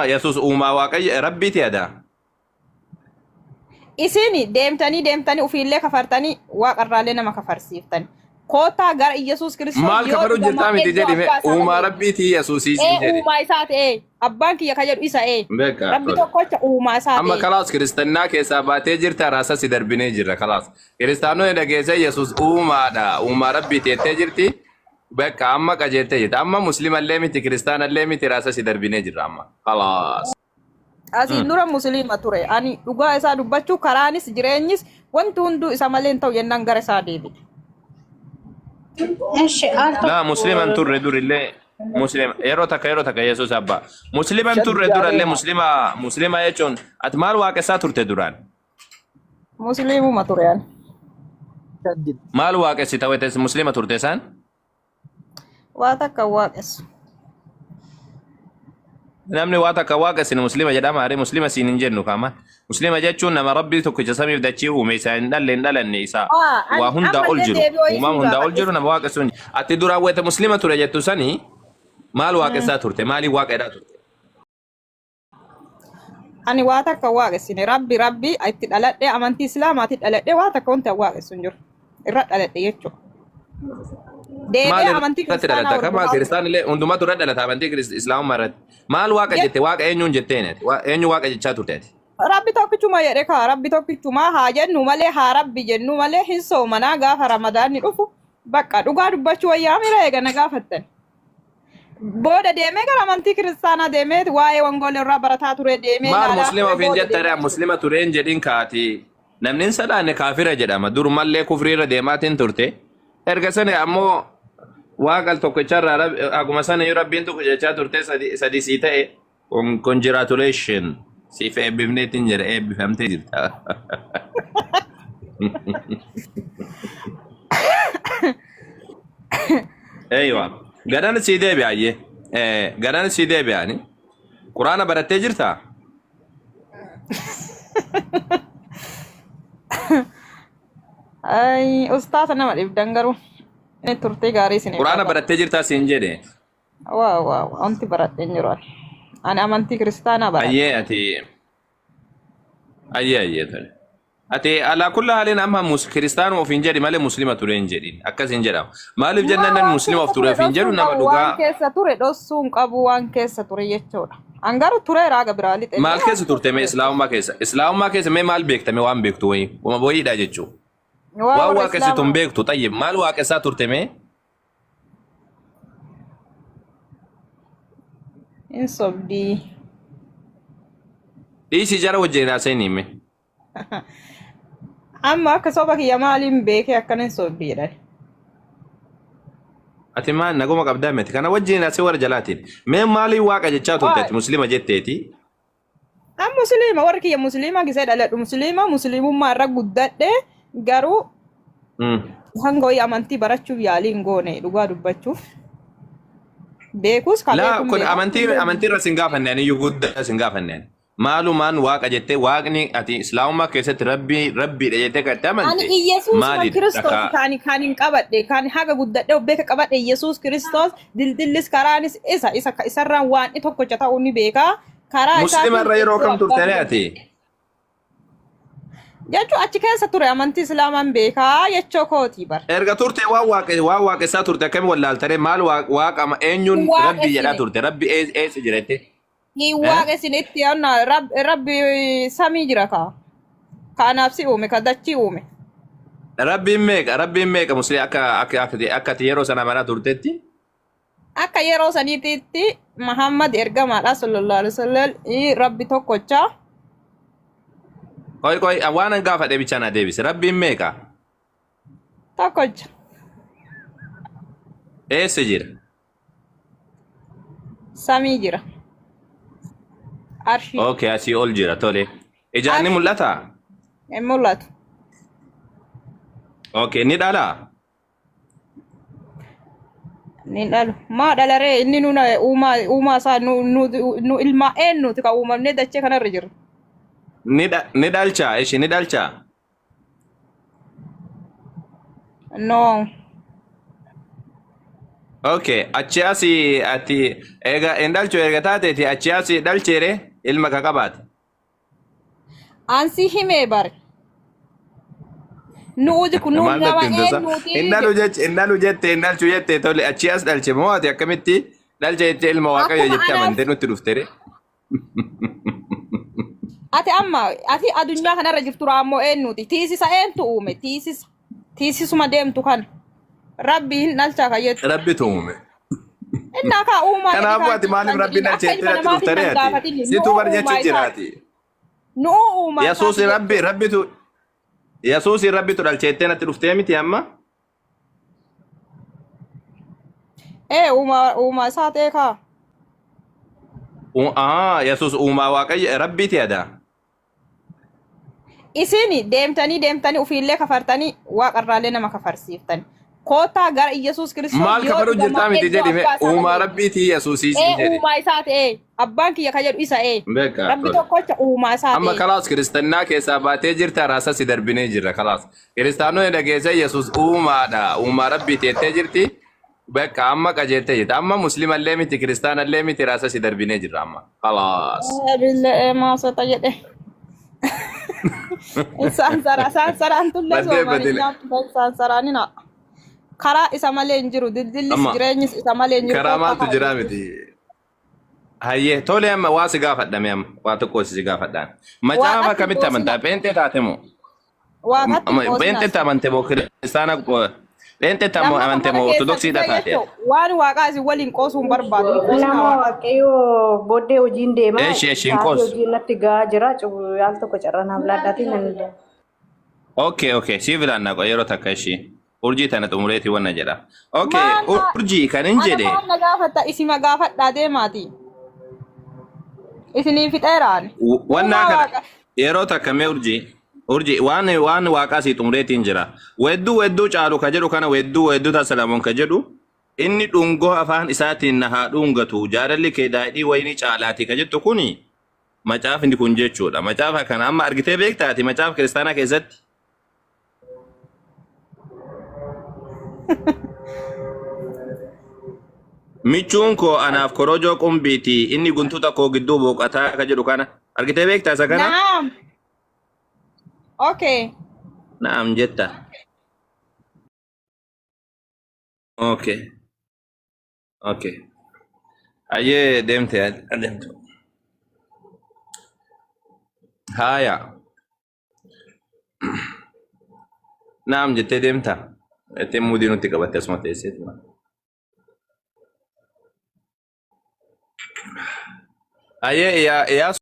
Yesuus uumaa Waaqayyo Rabbiiti adaa. Isin deemtanii deemtanii ofiillee kafartanii waaqarraallee nama kafarsiiftan. Koottaa gara Iyyasuus Kiristoos Maal yoo kafaruu dhugamaa jirtaa miti iddoo jedhi mee abbaa isaa uumaa malee. Rabbiiti Yesuusii siin Ee jedhi. uumaa isaa ta'e abbaan kiyya ka jedhu isa ee. Beekaa Rabbi tole. tokkocha uumaa isaa Amma ta'e. kalaas kiristannaa keessaa baatee jirta raasa si darbinee jirra kalaas. Kiristaanonni dhageessee Yesuus uumaadha uumaa Rabbiiti jettee jirti. Bakka amma qajeeltee jirta. Amma muslimallee miti kiristaanallee miti raasa si darbinee jirra amma. Kalaas. Asiin dura musliima ture. Ani dhugaa isaa dubbachuu karaanis jireenyis wanti hunduu isa malee hin ta'u jennaan gara isaa deebi'e. Eshi al Laa tokko musliman turre durillee muslima yeroo takka Yesuus abbaa musliman turre durallee muslima muslima jechuun ati maal waaqessaa turte duraan Musliimuma ture ani. maal waaqessita wayita muslima turte isaan Waa takka hin waaqessu. Namni waa takka waaqessine muslima jedhama haree muslima siin hin jennu kaama. Muslima jechuun nama rabbii tokkicha samiif dachii uume isa hin dhalle hin dhalanne isa Aa, ani waa hundaa ol ammallee jiru deebi'oo uumaa isin hundaa ol gaafadhe. jiru nama waaqessu hin Ati duraan wayita muslima ture jettu sanii maal waaqessaa turte maaliif waaqa jedhaa turte? Ani waa takka hin waaqessine. Rabbi rabbi itti dhaladhe amantii islaamaatti dhaladhe waa takka wanti hin waaqessu hin jiru. Irra dhaladhe jechuudha. Deebi'ee Maal amantii irratti kiristaanaa dhalata? Kama hordofaa ture. kiristaan illee hundumatu irra dhalata amantii islaamummaa irratti. Maal waaqa jette? Waaqa eenyuun jetteen ati? Eenyu waaqa jechaa turte ati? Rabbi tokkichuma jedhe kaa rabbi tokkichuma haa jennu malee haa rabbi jennu malee hin soomanaa gaafa ramadaanni dhufu bakka dhugaa dubbachuu wayyaa mira eega na gaafattan. Booda deemee gara amantii kiristaanaa deemee waa'ee wangoolii irraa barataa ture deemee Maal ilaalaa muslima ture ofiin booda jetta ree deemee. muslima tureen jedhin kaati. Namni hin salaanne kaafira jedhama. Durumallee kufrii irra deemaatiin turte. Erga sana ammoo waaqa tokkicharraa akkuma sana iyyuu rabbiin tokko jechaa turte sadi sii ta'e. Congratulation siif eebbifneetiin jedha eebbifamtee jirta. Eeywa. Garan sii deebi'a ayyee. Garan sii deebi'aani. Quraana barattee jirtaa? Ay, ustaasa nama dhibdan garuu. Inni turtii gaarii isin Quraana qaba. barattee jirtaa siin jedhe. Waaw waaw wanti baradhe hin jiru ani. Ani amantii kiristaanaa baradhe. Ayyee ati ayyee ayyee tole. Ati alaa kulla haalin amma kiristaanuma ofiin jedhi malee muslima ture hin jedhin akkas hin jedhamu. Maaliif jennaan Maa namni waan muslima of keessa ture ture ofiin dhoksuu jedhu hin nama qabu waan dhugaa keessa ture dhoksuu hin qabu waan keessa ture jechuudha. An garuu tureera haga biraa lixellee maal waan keessa turte mee keessa ture. islaamummaa keessa islaamummaa keessa mee maal beekta mee waan beektu wayii wama wayiidha jechuu. Waa Waan warra waaqessitu hin islaamaa beektu xayyib maal waaqessaa turte mee hin sobdii. Dhiisi jara wajjin haasa'in hime. Amma akka soba kiyya maaliin beekee akkana hin sobdii jedhan. Ati maal naguma qabdaa miti. Kana wajjin haasa'e warra jalaatiin. Mee maaliin waaqa jechaa turte ati muslima jetteeti. An musliima warri kiyya musliima gisee dhaladhu musliima musliimummaa irra guddadhe garuu hanga wayii amantii barachuuf yaalii hin goone dhugaa dubbachuuf. Beekus ka Laa beekuun kun beekaa. amantii amantii irra sin gaafanne ani iyyuu guddaa sin gaafanne ani. Maalumaan waaqa jettee waaqni ati islaamummaa keessatti rabbii rabbiidha jettee kan itti Ani amante Iyyasuus maalidha? Kiristoos Takka kan kan hin qabadhe kan haga guddadhe of beeka qabadhe Iyyasuus Kiristoos dildillis karaanis isa isa isarraan waan tokkocha ta'uu ni beekaa. Karaa Muslima isaatiin irra yeroo iddoo kam turte abbaa ree ati? Jechuun achi keessa ture amantii islaamaan beekaa jechoo kootii bar. Erga turte waan waaqe waan waaqessaa turte akkami wallaaltare maal waaqa eenyuun rabbi jedhaa Waaqessine. turte rabbi eessa jira jette? Hin Eh? waaqessine itti yaadna rabbi samii jira kaa. Ka anaaf si uume ka dachii uume. Rabbiin meeqa musliima akka akka akka akka ati yeroo sana amanaa turtetti? Akka yeroo saniititti Muhammad ergamaadha sallallahu alaihi wasallam rabbi tokkocha. Qoy qoy waan an gaafadhe bichaa naa deebise rabbiin meeqa? Tokkocha. Eessa jira? Samii jira. Arshii. Okay asii ol jira tole. Ijaan ni Arshii. mul'ataa? Hin mul'atu. Okay ni dhalaa? Ni dhalu. Maa dhalaree inni nu uumaa uumaa isaa nu nu nu ilmaa eenyuti kan uumamnee dachee kanarra jirru. Ni dhalchaa ishi ni dhalchaa? No. Okay, achi asii ati eega hin dhalchu erga taateeti achi asii dhalcheere ilma ka qabaate. Ansi himee bare. Nuuti kun Maal nama natti himta sa? eenyuuti Hin dhalu jech hin dhalu jette hin dhalchu jette tole achi as dhalche moo ati akkamitti dhalche jettee ilma waaqayyo Akkuma jettee anaaf amantee nutti dhufte ree? Ati amma ati addunyaa kanarra jirtu raammoo eenyuti? Tiisisa eentu uume? Tiisisa. Tiisisuma deemtu kana. Rabbi hin dhalchaa kan jettu. Rabbitu uume. Innaa kaa uumaa jedhi Kanaafuu kaa ati maaliif kan rabbiin jedhin dhalche akka jettee ilma natti namaatiin dhufte nan ree ati? gaafatin Situ nu'uu bar uumaa jechuu isaati. jiraati. Nu'uu uumaa Yesuus isaati rabbi jechuudha. rabbitu Yesuus rabbitu dhalche jettee natti dhuftee miti amma? Ee uumaa uumaa isaa ta'e kaa. Yesuus uumaa waaqayyo rabbiiti adaa. Isin deemtanii deemtanii ofiillee kafartanii waaqarraallee nama kafarsiiftan. Koottaa gara Iyyasuus Kiristoos Maal yoo kafaruu dhugamaa jirtaa miti iddoo jedhi mee abbaa isaa uumaa qajeelchu. rabbiiti Yesuusii siin Ee jedhi. uumaa isaa ta'e abbaan kiyya ka jedhu isa ee. Beekaa Rabbi tole. tokkocha uumaa isaa Amma ta'e. kalaas kiristannaa keessaa baatee jirta raasa si darbinee jirra kalaas. Kiristaanonni dhageessee Yesuus uumaadha uumaa rabbiiti jettee jirti. Bakka amma qajeeltee jirta. Amma muslimallee miti kiristaanallee miti raasa si darbinee jirra amma. Kalaas. Billee maasota jedhe. Isaan sara isaan saraan tullee Baddee soomaan hin badile. nyaattu isaan saraanina. Karaa isa malee hin jiru dildillis Amma jireenyis isa malee hin jiru karaa koottaa maaltu karaa jira Yesuus. miti. Hayyee tole amma waa si gaafadhame amma waa tokko si gaafadhaan. Macaafa Waaqatti hin akkamitti qoosina. amantaa? Pheenxee taate moo? Waaqatti hin qoosina. Pheenxeetti amante moo kiristaana pheenxeetti Lammata amante mana moo keessan ortodoksiidha dhufee taate? jechuun waan waaqaa isin waliin qoosuu hin barbaadu. Hin qoosinaa Nama waaqaa. waaqayyoo booddee hojiin deema. Eeshi eeshi hin Sa'aatii qoosu. hojiin natti gahaa jira. Al tokko carraa naaf laadhaatiin nan deema. Okay okay si filaannaa qoy yeroo takka ishii urjii tana xumureeti wanna jedha. Okay Maal na urjii kan hin ana jedhe maal na gaafatta isima gaafadhaa deemaati. Isinii fixeeraan. Wannaa Uumaa kana waaqa. yeroo takka mee urjii urjii waan waan waaqaa sii xumureetiin jira. Weedduu weedduu caalu ka jedhu kana weedduu weedduu tasalamoon ka jedhu inni dhungoo afaan isaatiin na haa dhungatu jaalalli kee daadhii wayinii caalaati ka jettu kuni macaafni kun jechuudha. Macaafa kana amma argitee beektaati macaafa kiristaanaa keessatti. Michuun koo anaaf korojoo qumbiiti inni guntuta koo gidduu booqataa ka jedhu kana argitee beektaa isa kana? Naam. Okay. Naam jetta. Okay. Okay. Ayyee deemte adeemtu. Haaya. Naam jettee deemta. Jettee muudii nutti qabatte asuma teesseetu. Ayyee yaa yaa